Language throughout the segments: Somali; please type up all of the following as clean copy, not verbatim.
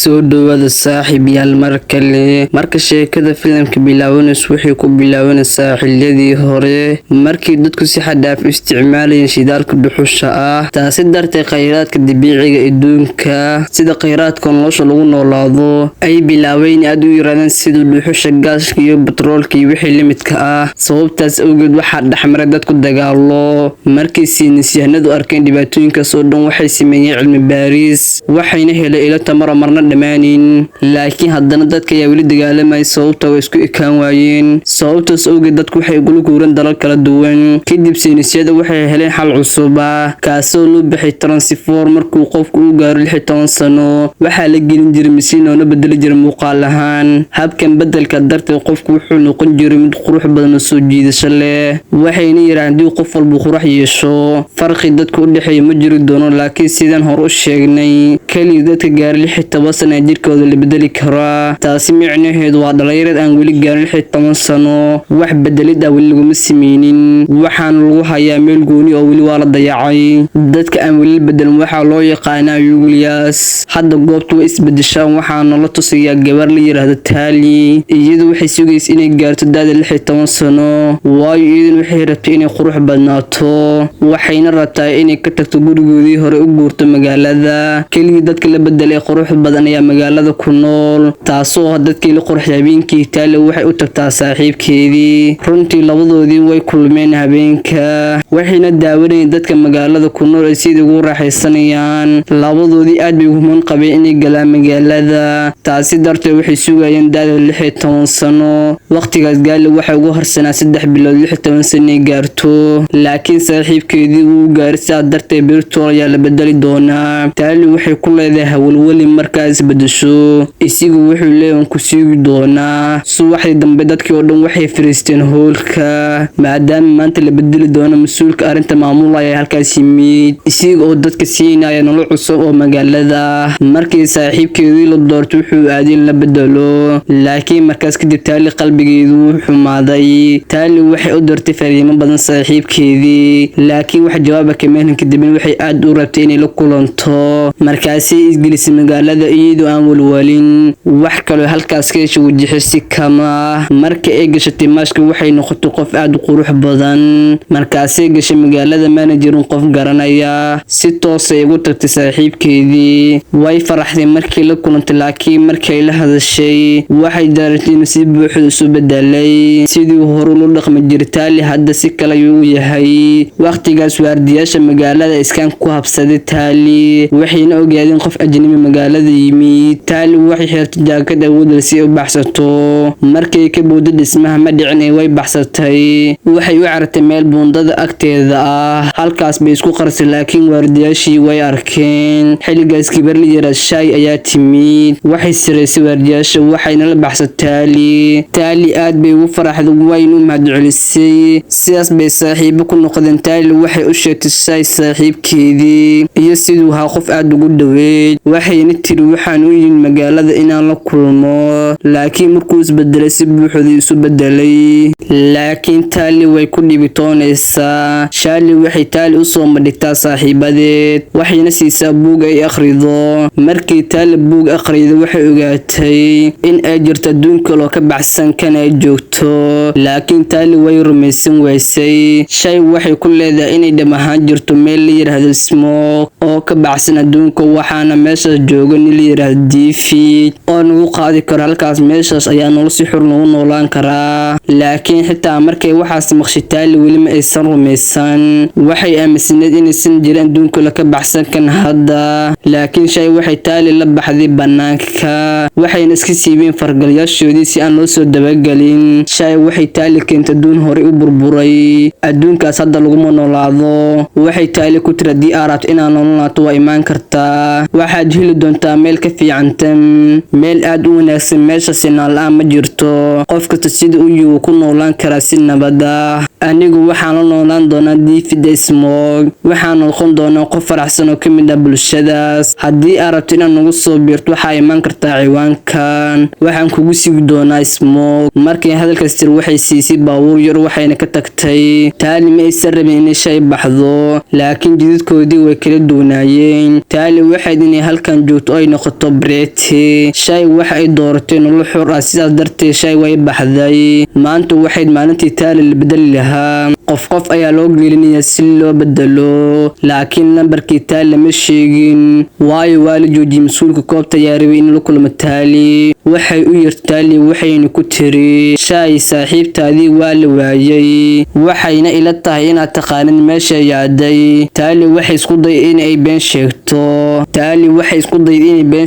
Soo dhawaada saaxiibayaal mar kale. Marka sheekada filimka bilaabanayso, waxay ku bilaabanaysaa xilliyadii hore, markii dadku si xad dhaaf u isticmaalayeen shidaalka dhuxusha ah. Taasi darteed kheyraadka dabiiciga adduunka, sida kheyraadka nolosha lagu noolaado, ay bilaabeen aad u yaraadaan, sida dhuxusha, gaaska iyo batroolka iyo wixii la midka ah. Sababtaas awgeed waxaa dhexmaray dadku dagaalo. Markii saynisyahanadu arkeen dhibaatooyinkaas oo dhan, waxay sameeyeen cilmi baaris, waxayna heleen ilo tamar oo marna dhamaanin. Laakiin haddana dadka ayaa weli dagaalamaya, sababta way isku ekaan waayeen. Sababtaas awgeed dadku waxay ugula guureen dalal kala duwan. Kadib saynisyada waxay heleen xal cusub ah, kaasoo loo bixay transform. Markuu qofku uu gaaro 16 sano, waxaa la gelin jiray masiin oo la bedeli jiray muuqaal ahaan. Habkan bedelka darteed qofku wuxuu noqon jiray mid qurux badan oo soo jiidasho leh. Waxayna yiraahdeen, haddii qof walba qurux yeesho, farqi dadka u dhexeeya ma jiri doono. Laakiin sidaan hore u sheegnay, kaliya dadka gaaray 16 sano ayaa jirkooda la bedeli karaa. Taasi micnaheedu waa dhalinyarad aan weli gaarin 16 sano wax bedelid ah weli laguma sameynin, waxaana lagu hayaa meel gooni oo weli waa la dayacay. Dadka aan weli bedelin waxaa loo yaqaanaa Yuglias. Hadda goobtu way isbedeshaan. Waxaana la tusayaa gabar la yiraahdo Taali. Iyadu waxay sugaysa inay gaarto da'da 16 sano, waayo iyaduna waxay rabtay inay qurux badnaato, waxayna rabtaa inay ka tagto gurigoodii hore, u guurto magaalada. Keligii dadka la bedelay qurux badan ayaa magaalada ku nool, taasoo dadkii la qurxay. Habeenkii Taali waxay u tagtaa saaxiibkeedii. Runtii labadoodii way kulmeen habeenka, waxayna daawanayeen dadka magaalada ku nool ay sidii ugu raaxaysanayaan. Labadoodii aad bay ugu qabeen inay galaan magaalada. Taasi darteed waxay sugayeen da'da 16 sano. Waqtigaas Gaali waxay ugu harsanaa 3 bilood 16 sano inay gaarto, laakiin saaxiibkeedii wuu gaaray. Sidaa darteed beritool ayaa la bedeli doonaa. Taali waxay ku leedahay, hawalweli markaas bedesho. Isigu wuxuu leeyahay, waan ku sugi doonaa. Subaxdii dambe dadkii oo dhan waxay fariisteen hoolka, maadaama maanta la bedeli doono. Mas-uulka arrinta maamulaya halkaas yimid, isiga oo dadka siinaya nolol cusub oo magaalada. Markii saaxiibkeedii la doorto, wuxuu aaday in la bedelo, laakiin markaas kadib Taali qalbigeedu wuu xumaaday. Taali waxay u dirtay fariimo badan saaxiibkeedii, laakiin wax jawaaba kama helin. Kadibna waxay aad u rabtay inay la kulanto. Markaasay isgelisay magaalada iyadoo aan walwalin wax kaloo halkaas ka heshay wajixisi kama. Marka ay gashatay maaska, waxay noqotay qof aad u qurux badan. Markaasay gashay magaalada, maana jirin qof garanaya. Si toosay ugu tagtay saaxiibkeedii. Way faraxday markii la kulantay, laakiin markay la hadashay waxay dareentay inuu si buuxda isu bedelay. Sidii hore ula dhaqmi jiray Taali, hadda si kale ayuu u yahay. Waqtigaas waardiyaasha magaalada iskaan ku habsaday Taali, waxayna ogaadeen qof ajnabi magaalada yimid. Taali waxay xirtay jaakad awood leh si ay u baxsato. Markay ka bowday dhismaha, ma dhicin ee way baxsatay. Waxay u carartay meel buundada agteeda ah. Halkaas bay isku qarsay, laakiin waardiyaashii way arkeen. Xilligaas gabar la yiraahdo Shay ayaa timid. Waxay siraysay waardiyaasha, waxayna la baxsatay Taali. Taali aad bay ugu faraxday, wayna u mahadcelisay. Sidaas bay saaxiibo ku noqdeen. Taali waxay u sheegtay Shay saaxiibkeedii iyo siduu ahaa qof aad ugu dhaweyd. Waxayna tiri, waxaan u yimid magaalada inaan la kulmo, laakiin markuu isbedelay, si buuxda isu bedelay. Laakiin Taali way ku dhibitoonaysaa. Shaali waxay Taali u soo madhigtaa saaxiibadeed, waxayna siisaa buug ay akhrido. Markii Taali buug akhrido, waxay ogaatay in ay jirto adduun kaloo ka baxsan kan ay joogto, laakiin Taali way rumaysan waysay. Shay waxay ku leedahay inay dhab ahaan jirto meel la yiraahdo Smoke oo ka baxsan adduunka, waxaana meeshaas jooga nin la yiraahdo Difi oo nagu qaadi karo halkaas. Meeshaas ayaa nolol si xur nagu noolaan karaa. Laakiin xitaa markay waxaas maqshay, Taali weli ma aysan rumaysan. Waxay aaminsaneed inaysan jirin adduunka ka baxsan kan hadda. Laakiin Shay waxay Taali la baxday banaanka, waxayna iska siibeen fargalyaashoodii si aan loo soo dabagelin. Shay waxay Taali keentay adduun horey u burburay. Adduunkaas hadda laguma noolaado. Waxay Taali ku tiri, haddii aad rabto inaad noolaato, waa imaan kartaa, waxaad heli doontaa meel ka fiican tan, meel aad u wanaagsan. Meesha sinaan la-aan ma jirto. joogto. Qof kasta sida u yihi wuu ku noolaan karaa si nabad ah. Anigu waxaan la noolaan doonaa David Smoke. Waxaan noqon doonaa qof faraxsan oo ka mid ah bulshadaas. Haddii aad rabto inaad nagu soo biirto, waxaa imaan kartaa ciwaankan. Waxaan kugu sigi doonaa Smoke. Markay hadalkaas tiri, waxay siisay baabuur yar, waxayna ka tagtay. Taali ma aysan rabin inay Shay baxdo, laakiin jidadkoodii way kala duwanaayeen. Taali waxayd inay halkan joogto oo ay noqoto Brete. Shay waxa ay dooratay nolol xor ah, sidaas darteed Shay way baxday. Maanta waxayd maalintii Taali la bedeli lahaa. Qof qof ayaa loo gelinayaa si loo bedelo, laakiin lambarkii Taali lama sheegin, waayo waa la joojiyey. Mas-uulka koobta ayaa rabay in la kulmo Taali. Waxay u yeertay Taali, waxayna ku tiri: "Shay saaxiibtaadii waa la waayay, waxayna ila tahay inaad taqaanid meesha yaaday." Taali waxay isku dayday inay been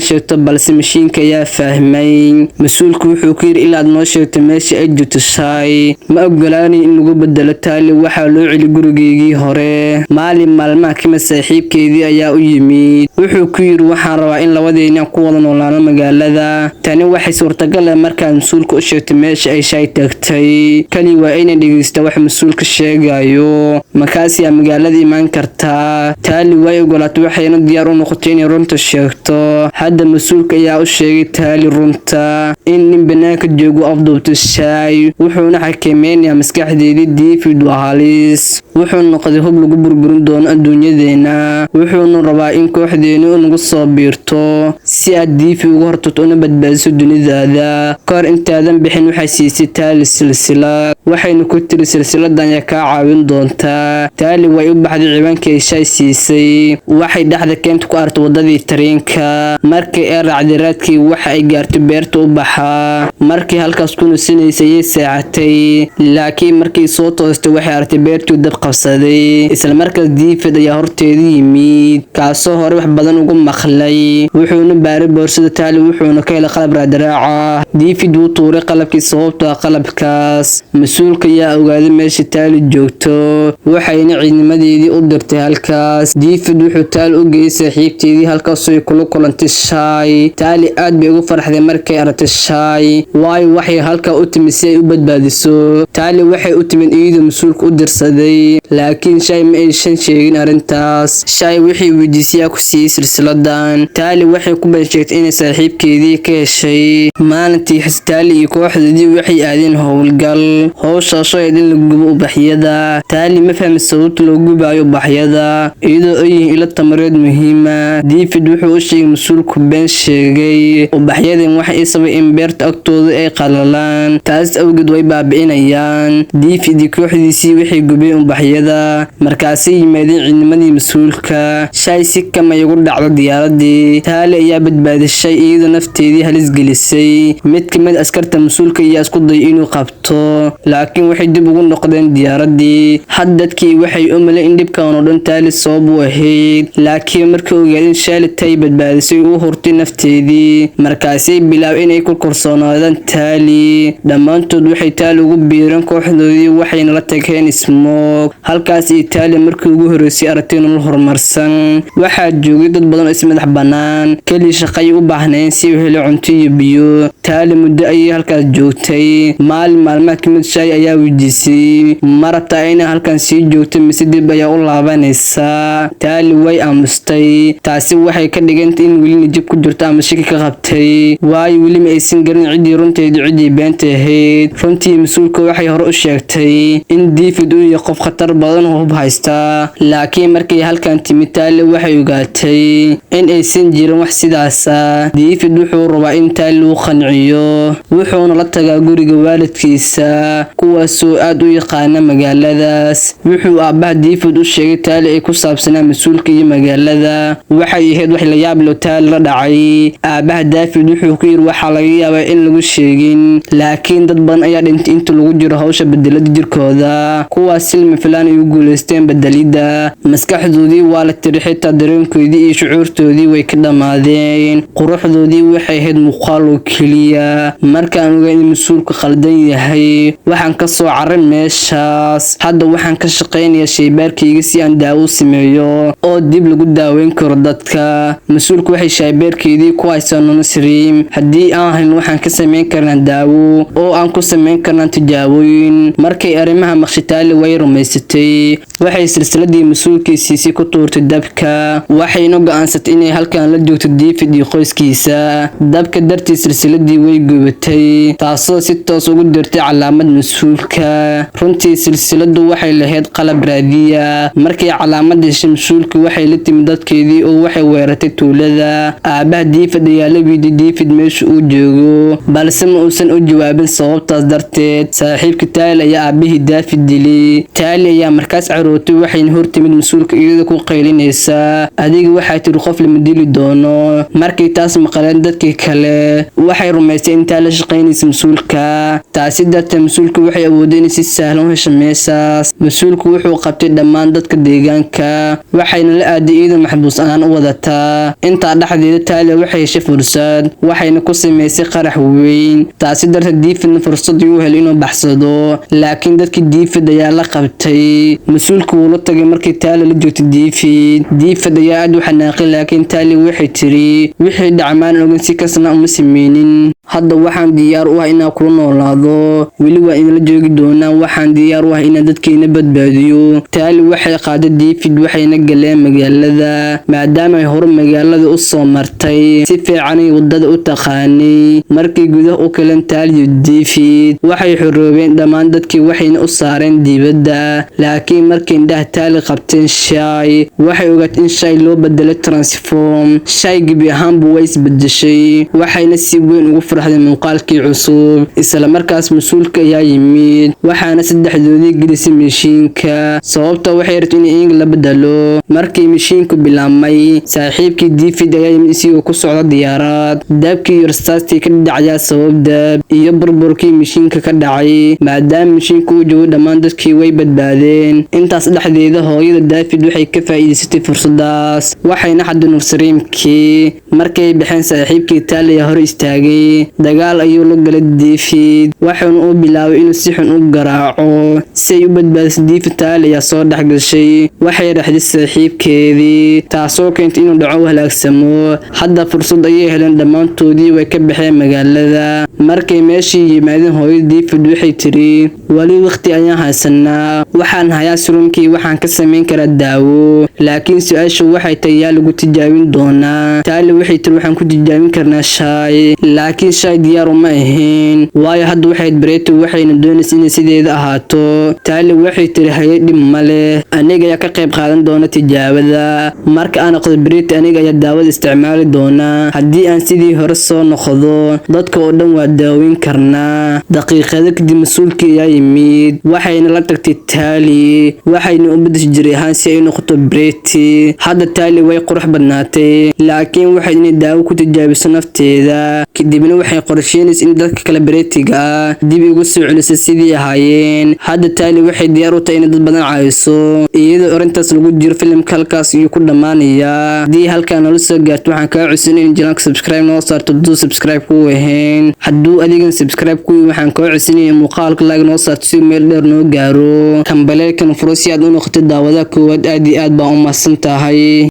sheegto, balse mashiinka ayaa fahmay. Mas-uulku wuxuu ku yidhi: "Ilaad noo sheegto meesha ay joogto Shay, ma ogolaanay in lagu bedelo." Taali waxaa loo celi gurigeygii hore. Maalin maalmaha kamid, saaxiibkeedii ayaa u yimid. Wuxuu ku yidhi: "Waxaan rabaa in labadeena ku wada noolaano magaalada. Tani waxay suurtagal ah markaad mas-uulka u sheegto meesha ay Shay tagtay. Kali waa inay dhegeysta wax mas-uulka sheegayo, markaasiyaa magaalada imaan kartaa." Taali way ogolaatay, waxayna diyaar u noqotay inay runta sheegto. Hadda mas-uulka ayaa u sheegay Taali runta, in nin banaanka joogo afduubto Shay, wuxuuna xakameynayaa maskaxdeedii. David waa halis. Wuxuu noqday hub lagu burburin doono adduunyadeena, wuxuuna rabaa in kooxdeenu nagu soo biirto si aad David uga hortagto una badbaadiso dunidaada. Kahor intaadan bixin, waxay siisay Taali silsilad, waxayna ku tiri: "Silsiladan ayaa kaa caawin doontaa." Taali way u baxday ciwaankii ay Shay siisay. Waxay dhexda keenta ku aragtay wadadii tareenka. Markii ay raacday raadkii, waxa ay gaartay beerta u baxaa. Markii halkaas ku nusinaysay ayay seexatay, laakiin markii soo toostay, waxay aragtay beertii dab qabsaday. Isla markaas David ayaa horteeda yimid, kaasoo hore wax badan ugu maqlay. Wuxuuna baaray boorsada Taali, wuxuuna ka helay qalab raadraaca. David wuu tuuray qalabkii, sababtoo ah qalabkaas mas-uulka ayaa ogaaday meesha Taali joogto, waxayna ciidamadeedii u dirtay halkaas. David wuxuu Taali u geeyey saaxiibteedii, halkaasoo ay kula kulantay Shay. Taali aad bay ugu farxday markay aragtay Shay, waayo waxay halkaa u timid si ay u badbaadiso. Taali waxay u timid iyadoo mas-uulka u dirsaday, laakiin Shay ma aysan sheegin arrintaas. Shay wixii weydiisay ku siiyey silsiladan. Taali waxay ku been sheegtay inay saaxiibkeedii ka heshay. Maalintii Taali iyo kooxdeedii waxay aadeen howlgal, howshaasoo ahayd in la gubo ubaxyada. Taali ma fahmi sababta loo gubayo ubaxyada, iyadoo ay yihiin ilo tamareed muhiima. David wuxuu u sheegay mas-uulku been sheegay. Ubaxyadan waxay i sababay in beerta agtooda ay qalalaan, taas awgeed way baabi'inayaan. David iyo kooxdiisii waxay gubeen ubaxyada. Markaasay yimaadeen ciidamadii mas-uulka. Shay si kamay ugu dhacdo diyaaradii. Taali ayaa badbaadishay iyadoo nafteedii halis gelisay. Mid ka mid askarta mas-uulka ayaa isku dayay inuu qabto, laakiin waxay dib ugu noqdeen diyaaradii. Had dadkii waxay u malay in dhibkan oo dhan Taali sabab u ahayd, laakiin markii ogaadeen Shaali tay badbaadisay, u hurtay nafteedii. Markaasay bilaab inay ku kalsoonaadaan Taali. Dhammaantood waxay Taali ugu biireen kooxdoodii, waxayna la tageen Smoke. Halkaas iyo Taali markii ugu horreysay aragtay nolol horumarsan. Waxaa joogay dad badan oo is madax bannaan, keliya shaqay u baahnayn si u helo cunto iyo biyo. Taali muddo ayay halkaas joogtay. Maalin maalmaha kamid, Shay ayaa weydiisay: "Ma rabtaa inaa halkan sii joogto mise dib ayaa u laabanaysaa?" Taali way aamustay. Taasi waxay ka dhigantay in weli nijab ku jirto ama shaki ka qabtay, waayo weli ma aysan garan ciddii runteedu, ciddii beenta ahayd. Runtii mas-uulka waxay hore u sheegtay in David uu yahay qof khatar badan oo hub haysta, laakiin markay halkan timid, Taali waxay ogaatay in aysan jirin wax sidaasa. David wuxuu rabaa in Taali uu qanciyo, wuxuuna la tagaa guriga waalidkiisa, kuwaasoo aad u yaqaana magaaladaas. Wuxuu aabbaha David u sheegay Taali ay ku saabsanaa mas-uulka iyo magaalada. Waxay ahayd wax la yaab leh Taali la dhacay. Aabaha David wuxuu ku yiri: "Waxaa laga yaabaa in lagu sheegin, laakiin dad badan ayaa dhintay inta lagu jiro hawsha bedelada jirkooda." Kuwaas silmi filaan ay u guuleysteen bedelidda. Maskaxdoodii waa la tiri, xitaa dareenkoodii iyo shucuurtoodii way ka dhammaadeen. Quruxdoodii waxay ahayd muuqaal oo keliya. Markaan ogaa in mas-uulku khaldan yahay, waxaan ka soo carray meeshaas. Hadda waxaan ka shaqaynayaa shaybaarkayga si aan daawo u sameeyo oo dib lagu daaweyn karo dadka. Mas-uulku waxay shaybaarkeedii ku haysaa Nonusrim. Haddii aan helin, waxaan ka samayn karnaa daawo oo aan ku samayn karnaa tijaabooyin. Markay arrimaha maqshitaali, way rumaysatay. Waxay silsiladii mas-uulkii siisay ku tuurtay dabka, waxayna go'aansatay inay halkan la joogto David iyo qoyskiisa. Dabka dartii silsiladii way gubatay, taasoo si toos ugu dirtay calaamad mas-uulka. Runtii silsiladu waxay lahayd qalab raadiya. Markay calaamad heshay, mas-uulka waxay la timid dadkeedii oo waxay weerartay tuulada. Aabaha David ayaa la weydiiyey David meesha uu joogo, balse ma uusan u jawaabin. Sababtaas darteed saaxiibka Taali ayaa aabihii David dilay. Taali ayaa markaas carootay, waxayna hortimid mas-uulka iyadoo ku qaylinaysa: "Adiga waxaa tiri qof lama dili doono." Markay taas maqleen dadkii kale, waxay rumaystay in Taali la shaqaynaysa mas-uulka. Taasi darteed mas-uulka waxay awooday inay si sahlan u hesho meeshaas. Mas-uulku wuxuu qabtay dhammaan dadka deegaanka, waxayna la aaday iyadoo maxbuus ahaan u wadataa. Intaa dhexdeeda Taali waxay heshay fursad, waxayna ku samaysay qarax weyn. Taasi darteed Davidna fursad u helay inuu baxsado, laakiin dadkii David ayaa la qabtay. Mas-uulku wuu la tagay markii Taali la joogtay David. David ayaa aad u xanaaqay, laakiin Taali waxay tiri: "Wixii dhacmaan ogan, si kasna uma sameynin. Hadda waxaan diyaar u ah inaan kula noolaado. Weli waa idinla joogi doonaa. Waxaan diyaar u ah inaan dadkeena badbaadiyo." Taali waxay qaaday David, waxayna galeen magaalada. Maadaama ay hore magaalada u soo martay, si fiicanay wadada u taqaanay. Markay gudaha u galeen Taali iyo David, waxay xoroobeen dhammaan dadkii, waxayna u saareen dibadda. Laakiin markay indhaha Taali qabteen Shay, waxay ogaatay in Shay loo bedelay transform. Shay gebi ahaanbu way isbedeshay, waxayna si weyn ugu farxday muuqaalkii cusub. Isla markaas mas-uulka ayaa yimid, waxaana saddexdoodii gelisay mishiinka, sababta waxay rabtay in iyaga la bedelo. Markii mishiinku bilaabmay, saaxiibkii David ayaa yimid isagoo ku socda diyaarad. Dabkii iyo rasaastii ka dhacayaa sabab dab iyo burburkii mishiinka ka dhacay. Maadaama mishiinka uu joogo, dhammaan dadkii way badbaadeen. Intaas dhexdeeda hooyada David waxay ka faa'iidaysatay fursadaas, waxayna xaday Nursariimkii. Markay baxeen, saaxiibkii Taali ayaa hor istaagay. Dagaal ayuu la galay David, waxaana uu bilaabay inuu si xun u garaaco. Si ay u badbaadiso David, Taali ayaa soo dhex gashay. Waxay raxday saaxiibkeedii, taasoo keentay inuu dhaco, halaagsamo. Hadda fursad ayay heleen, dhammaantoodii way ka baxeen magaalada. Markay meeshii yimaadeen, hooyada David waxay tiri: "Wali waqti ayaan haysanaa. Waxaan hayaa serumkii, waxaan ka samayn karaa daawo, laakiin su-aashu waxay tahay: yaa lagu tijaabin doonaa?" Taali waxay tiri: "Waxaan ku tijaabin karnaa Shaay." Laakiin Shaay diyaar uma ahayn, waayo hadda waxayd bareeto, waxayna doonaysa inay sideeda ahaato. Taali waxay tiri: "Haye, dhib ma leh, aniga ayaa ka qayb qaadan doona tijaabada. Marka aan noqdo Breti, aniga ayaa daawada isticmaali doonaa. Haddii aan sidii hore soo noqdo, dadka oo dhan waa daaweyn karnaa." Daqiiqado kadib mas-uulkii ayaa yimid, waxayna la tagtay Taali, waxayna u bedeshay jir ahaan si ay u noqoto Breti. Hadda Taali way qurux badnaatay, laakiin waxay inay daawo ku tijaabiso nafteeda. Kadibna waxay qorsheynaysa in dadka kale Bretiga ah dib ugu soo celiso sidii ahaayeen. Hadda Taali waxay diyaar u tahay inay dad badan caawiso. Iyadoo arrintaas lagu jiro, filimka halkaas ayuu ku dhammaanayaa. Haddii halkaa nala soo gaarto, waxaan kaa codsanay in channelka subscribe noo saarto hadduu subscribe kuu ahayn. Hadduu adigan subscribe kuwi, waxaan kaa codsanaya muuqaalka like noo saarto si meel dheer noo gaaro. Gambaleelkan furo si aad u noqotay daawadaha koowaad. Aad iyo aad baan u mahadsan tahay.